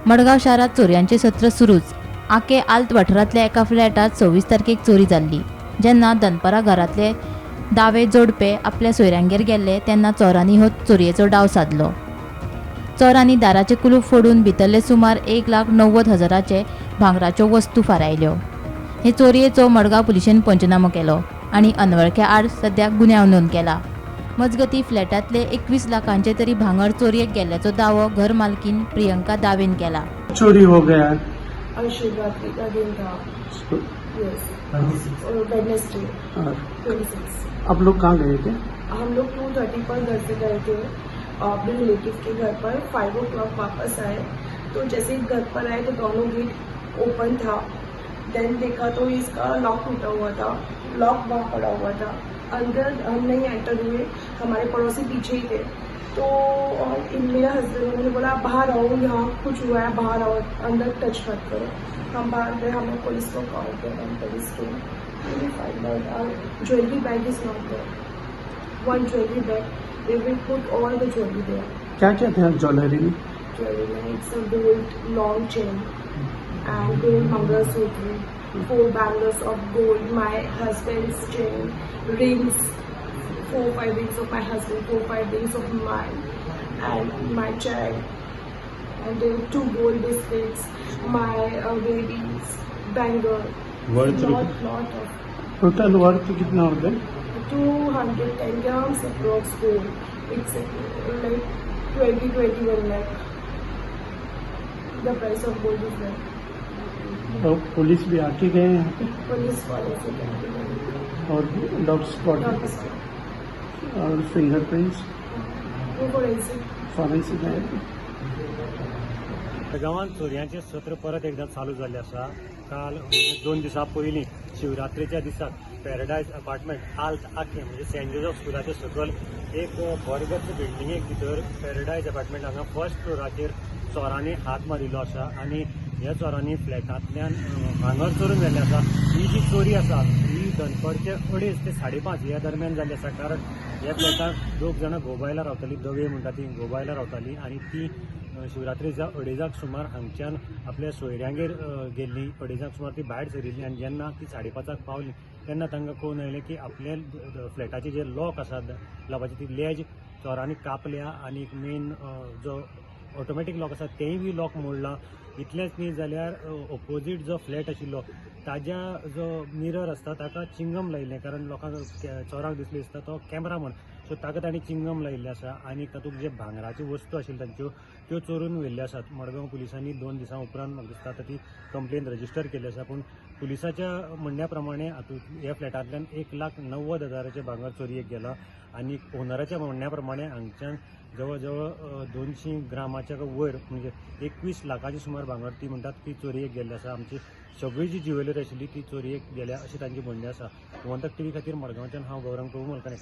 मडगांव शारांत चोरयांचें सत्र सुरूच. आके आल्त वाठारांतल्या एका फ्लॅटांत 26 तारखेक चोरी जाल्ली. जेन्ना दनपारां घरांतले दावे जोडपे आपल्या सोयऱ्यांगेर गेल्ले तेन्ना चोरांनी हो चोरयेचो डाव सादलो. चोरांनी दाराचें कुलूप फोडून भितरले सुमार 1,90,000 भांगराच्यो वस्तू फारायल्यो. हे चोरयेचो मडगांव पुलिशेन पंचनामो केलो आनी अनवळख्या आड सद्या गुन्यांव नोंद केला. मजगती फ्लॅटांतले 21 लाखांचे तरी भांगर चोरयेक गेल्ल्याचो दावो घर मालकीन प्रियंका दावेन केला. चोरी हो गया है। और शिवरात्रि का दिन था। Yes, Wednesday. और 26। आप लोग कहाँ गए थे? हम लोग 2:30 पर घर से गए थे अपने रिलेटिव के घर पर। 5 ओ क्लॉक वापस आए, तो जैसे ही घर पर आए तो दोनों गेट ओपन था। Then देखा तो इसका लॉक टूटा हुआ था, लॉक वहाँ पड़ा हुआ था। अंदर हम नहीं एंटर हुए, हमारे पड़ोसी पीछे ही थे। तो और मेरा हस्बैंड, उन्होंने बोला, "आप बाहर आओ, यहाँ कुछ हुआ है, बाहर आओ, अंदर टच मत करो।" हम बाहर गए, हमने police co call Kia. Hum police came, find out our jewellery bag is not there. One jewellery bag, they will put all the jewellery there. क्या क्या था ज्वेलरी में? Jewelry में it's a gold long chain and gold mangalsutra, four bangles of gold, my husband's chain, rings, four five rings of my husband, four five rings of mine, and my child, and then two gold biscuits, my baby's bangle. Worth lot lot of. Total worth कितना हो Gaya? 210 grams approx gold. It's like 20 21 lakh. The price of gold is there. तो police भी आके गए हैं यहाँ pay? Police वाले से क्या? और डॉग स्क्वाड डॉग स्क्वाड। और फिंगरप्रिंट्स? वो फोरेंसिक। फॉरेन्सिक आए? गांवांत चोरयांचें सत्र परत एकदां चालू जाल्लें आसा. काल म्हणजे 2 दिसां पयलीं शिवरात्रेच्या दिसाक पॅराडायज अपार्टमेंट आल्त आखे, म्हणजे सेंट जोजफ स्कुलाच्या सकयल एक बर्गर्स बिल्डिंगेक भितर पॅराडायज अपार्टमेंट हांगा फर्स्ट फ्लोराचेर चोरांनी हात मारिल्लो आसा आनी ह्या चोरांनी फ्लॅटांतल्यान भांगर चोरून व्हेल्लें आसा. ही जी चोरी आसा ही दनपारचे 2:30 ते 5:30 ह्या दरम्यान जाल्ली आसा, कारण ह्या फ्लॅटाक दोग जाणां घोव-बायलां रावतालीं. दवे म्हणटा ती घोव-बायलां रावतालीं आनी ती शिवरात्री दिसा अडेजांक सुमार हांगच्यान आपल्या सोयऱ्यांगेर गेल्ली. अडेजांक सुमार ती भायर सरिल्ली आनी जेन्ना ती 5:30 पावली तेन्ना तांकां कळून आयलें की आपले फ्लॅटाचे जे लॉक आसा लावपाची ती लॅज चोरांनी कापल्या आनी मेन जो ऑटोमॅटीक लॉक आसा तेंय बी लॉक मोडला. इतलेंच न्ही जाल्यार ओपोजीट जो फ्लॅट आशिल्लो ताज्या जो मिरर आसता ताका चिंगम लायिल्लें, कारण लोकांक चोरांक दिसलें दिसता तो कॅमरा म्हण. सो ताका तांणी चिंगम लायिल्लें आसा आनी तातूंत जे भांगराच्यो वस्तू आशिल्ल्यो तांच्यो त्यो चोरून व्हेल्ल्यो आसात. मडगांव पुलिसांनी 2 दिसां उपरांत म्हाका दिसता आतां ती कंप्लेन रजिस्टर केल्ली आसा. पूण पुलिसाच्या म्हणण्या प्रमाणे हातूंत ह्या फ्लॅटांतल्यान 1,90,000चें भांगर चोरयेक गेलां आनी ओनराच्या म्हणण्या प्रमाणे हांगच्यान जवळ जवळ 200 ग्रामाच्या वयर, म्हणजे 21 लाखाचे सुमार भांगर ती म्हणटात ती चोरयेक गेल्ली आसा. आमची सगळी जी ज्युवेलरी आशिल्ली ती चोरयेक गेल्या अशें तांचें म्हणणें आसा. गोमंतक टीव्ही खातीर मडगांवच्यान हांव गौरंग प्रभू मलकानेकर.